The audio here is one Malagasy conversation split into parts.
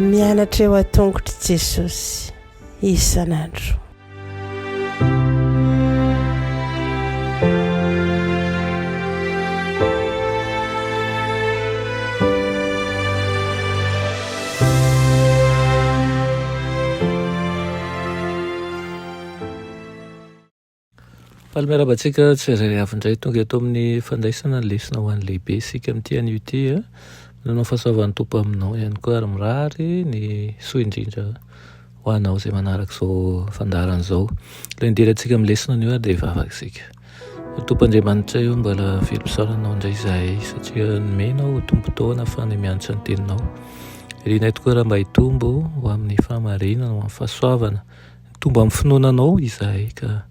Mianatra eo an-tongotr'i Jesosy isan'andro. Faly miarahaba antsika tsirairay avy indray tonga eto amin'ny fandraisana ny lesona ho an'ny lehibe isika amin'ity anio ity. Manao fahasoavan'ny Tompo aminao ihany koa ary mirary ny soa indrindra ho anao izay manaraka izao fandaharana izao. Ilay nidirantsika amin'ny lesona anio ary dia hivavaka isika. Ry Tompo Andriamanitra io mbola velom-pisaorana anao indray izahay satria nomenao tombon-taona afahana mianatra ny teninao. Irinay tokoa raha mba hitombo ho amin'ny fahamarinana, ho amin'ny fahasoavana Mitombo amin'ny finoana Anao izahay ka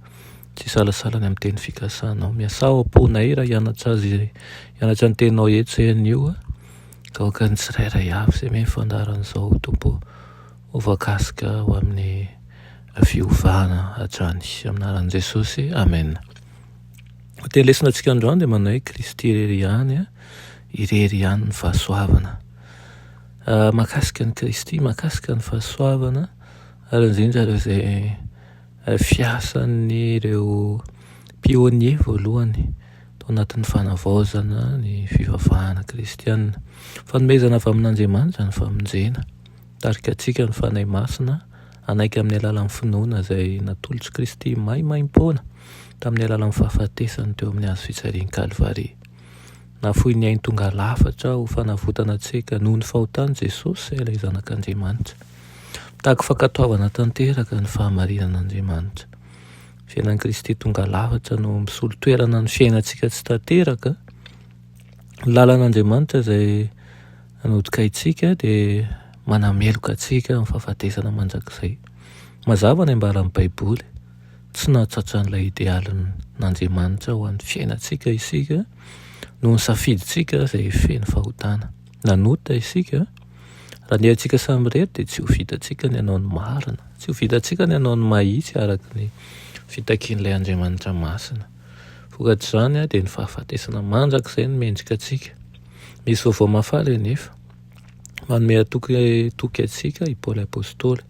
tsy hisalasala ny amin'ny teny fikasanao. Miasà ao am-ponay raha hianatra azy, hianatra ny teninao eto izay anio ka aoka ny tsirairay avy izay mihaino fandaharana izao Tompo ho voakasika ho amin'ny fiovana hatrany. Amin'ny anaran'i Jesosy, Amen. Ny teny lesona antsika androany dia manao hoe Kristy irery ihany, irery ihany ny fahasoavana. Ah, mahakasika an'i Kristy, mahakasika ny fahasoavana. Ary indrindra ireo izay fiasan'ireo pionniers voalohany tao anatin'ny fanavaozana ny fivavahana kristiana. Fanomezana avy amin'Andriamanitra ny famonjena. Mitarika antsika ny Fanahy Masina hanaiky amin'ny alalan'ny finoana izay natolotr'i Kristy maimaimpoana tamin'ny alalan'ny fahafatesany teo amin'ny hazo fijalian'i Kalvary. Nafoy ny ainy tonga lafatra ho fanavotana antsika noho ny fahotany Jesosy ilay Zanak'Andriamanitra. Mitaky fankatoavana tanteraka ny fahamarinan'Andriamanitra. Ny fiainan'i Kristy tonga lafatra no misolo toerana ny fiainantsika tsy tanteraka. Ny lalan'Andriamanitra izay nodikaintsika dia manameloka antsika amin'ny fahafatesana mandrakizay. Mazava ny ambaran'ny Baiboly, tsy nahatratra an'ilay idealin'Andriamanitra ho an'ny fiainantsika isika noho ny safidintsika izay feno fahotana. Nanota isika. Raha ny herintsika samirery dia tsy ho vitantsika ny hanao ny marina. Tsy ho vitantsika ny hanao ny mahitsy araka ny fitakian'ilay Andriamanitra masina. Vokatr'izany dia ny fahafatesana mandrakizay no mendrika antsika. Misy vaovao mahafaly anefa. Manome toky toky antsika i Paoly Apostoly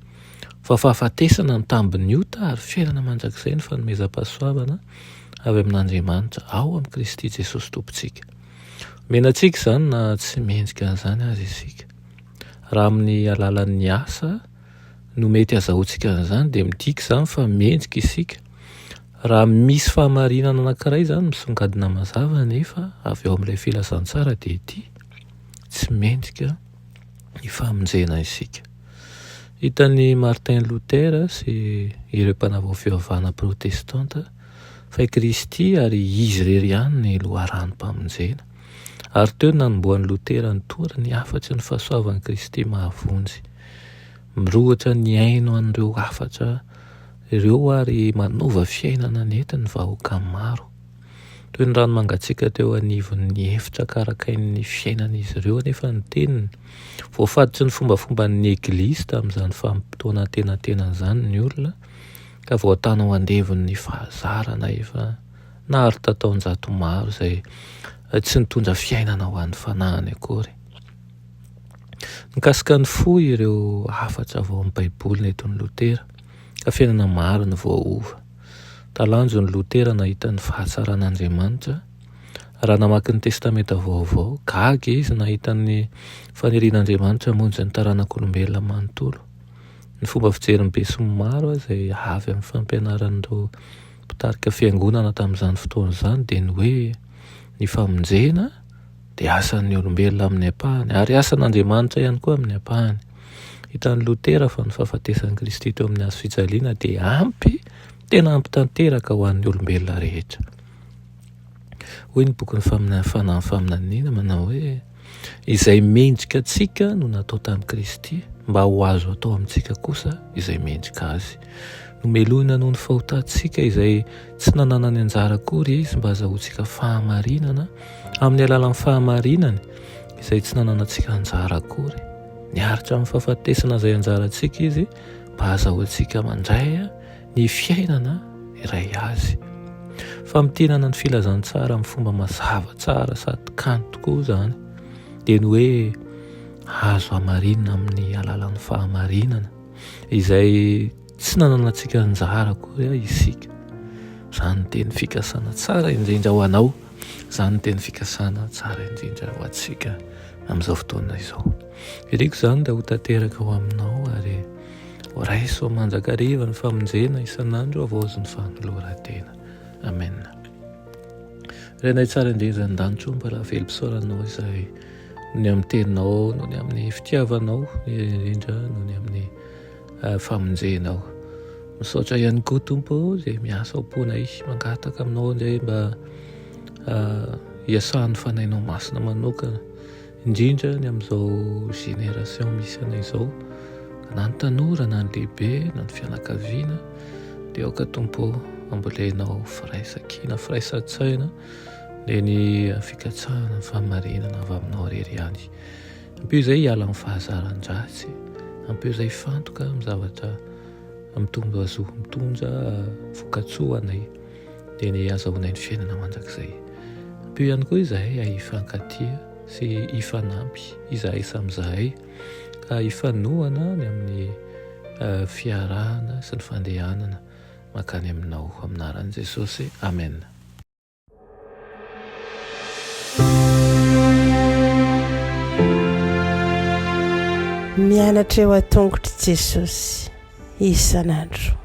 fa fahafatesana ny tambin'ny ota ary fiainana mandrakizay ny fanomezam-pahasoavana avy amin'Andriamanitra ao amin'i Kristy Jesosy Tompontsika. Omena antsika izany na tsy mendrika an'izany aza isika. Raha amin'ny alalan'ny asa no mety azahoantsika an'izany dia midika izany fa mendrika isika. Raha misy fahamarinana anankiray izany misongadina mazava anefa avy ao amin'ilay filazantsara dia ity, tsy mendrika ny famonjena isika. Hitan'i Martin Luther sy ireo mpanavao fivavahana protestanta fa i Kristy ary Izy irery ihany ny loharanom-pamonjena. Ary teo no nanombohan'i Lotera nitory ny hafatry ny fahasoavan'i Kristy mahavonjy. Mirohotra nihaino an'ireo hafatra ireo ary manova fiainana nentiny ny vahoaka maro. Toy ny rano mangatsiaka teo anivon'ny efitra karakain'ny fiainan'izy ireo anefa ny teniny. Voafaditry ny fombafomban'ny Eglizy tamin'izany vanim-potoana antenatenany izany ny olona, ka voatana ho andevon'ny fahazarana efa naharitra taonjato maro izay tsy nitondra fiainana ho an'ny fanahiny akory. Nikasika ny fo ireo hafatra avy ao amin'ny Baiboly nentin'i Lotera, ka fiainana maro no voaova. Talanjon'i Lotera nahita ny fahatsaran'Andriamanitra raha namaky ny Testamenta Vaovao. Gaga izy nahita ny fanirian'Andriamanitra hamonjy ny taranak'olombelona manontolo. Ny fomba fijerin'ny besinimaro izay avy amin'ny fampianaran'ireo mpitarika fiangonana tamin'izany fotoana izany dia ny hoe ny famonjena dia asan'ny olombelona amin'ny ampahany ary asan'Andriamanitra ihany koa amin'ny ampahany. Hitan'i Lotera fa ny fahafatesan'i Kristy teo amin'ny hazo fijaliana dia ampy, tena ampy tanteraka ho an'ny olombelona rehetra. Hoy ny bokin'ny faminaniana manao hoe Izay mendrika antsika no natao tamin'i Kristy, mba ho azo atao amintsika kosa izay mendrika Azy. Nomelohina noho ny fahotantsika izay tsy nananany anjara akory Izy mba hazahoantsika fahamarinana amin'ny alalan'ny fahamarinany izay tsy nananantsika anjara akory. Niaritra amin'ny fahafatesana izay anjarantsika Izy mba hazahoantsika mandray ny fiainana iray Azy. Famintinana ny filazantsara amin'ny fomba mazava tsara sady kanto tokoa izany, dia ny hoe azo hamarinina amin'ny alalan'ny fahamarinana izay tsy nananantsika anjara akory isika. Izany no teny fikasana tsara indrindra ho anao, izany no teny fikasana tsara indrindra ho antsika amin'izao fotoana izao. Iriko izany dia ho tanteraka ho aminao ary ho raiso mandrakariva ny famonjena isan'andro havaozin'ny fanoloran-tena. Amen. Renay tsara indrindra an-danitra o, mbola velom-pisaoranao izahay noho ny amin'ny teninao, noho ny amin'ny fitiavanao, indrindra noho ny amin'ny eh, famonjenao. Misaotra ihany koa Tompo izay miasa ao am-ponay, mangataka aminao indray mba eh, hiasan'ny fanahinao masina manokana Indrindra ny amin'izao génération misy anay izao, na ny tanora na ny lehibe na ny fianakaviana, dia aoka Tompo ô, ambolenao firaisan-kina, firaisan-tsaina, dia ny fikatsahana ny fahamarinana avy aminao irery ihany. Ampio izay hiala amin'ny fahazaran-dratsy, ampio izay hifantoka amin'ny zavatra mitondra zo, mitondra vokatsoa anay. dia ny hazahoanay ny fiainana mandrakizay. Ampio ihany koa izahay hifankatia sy hifanampy izahay samy izahay ka hifanohana ny amin'ny eh, fiarahana sy ny fandehanana mankany aminao amin'ny anaran'i Jesosy. Amen. Mianatra eo an-tongotr'i Jesosy isan'andro.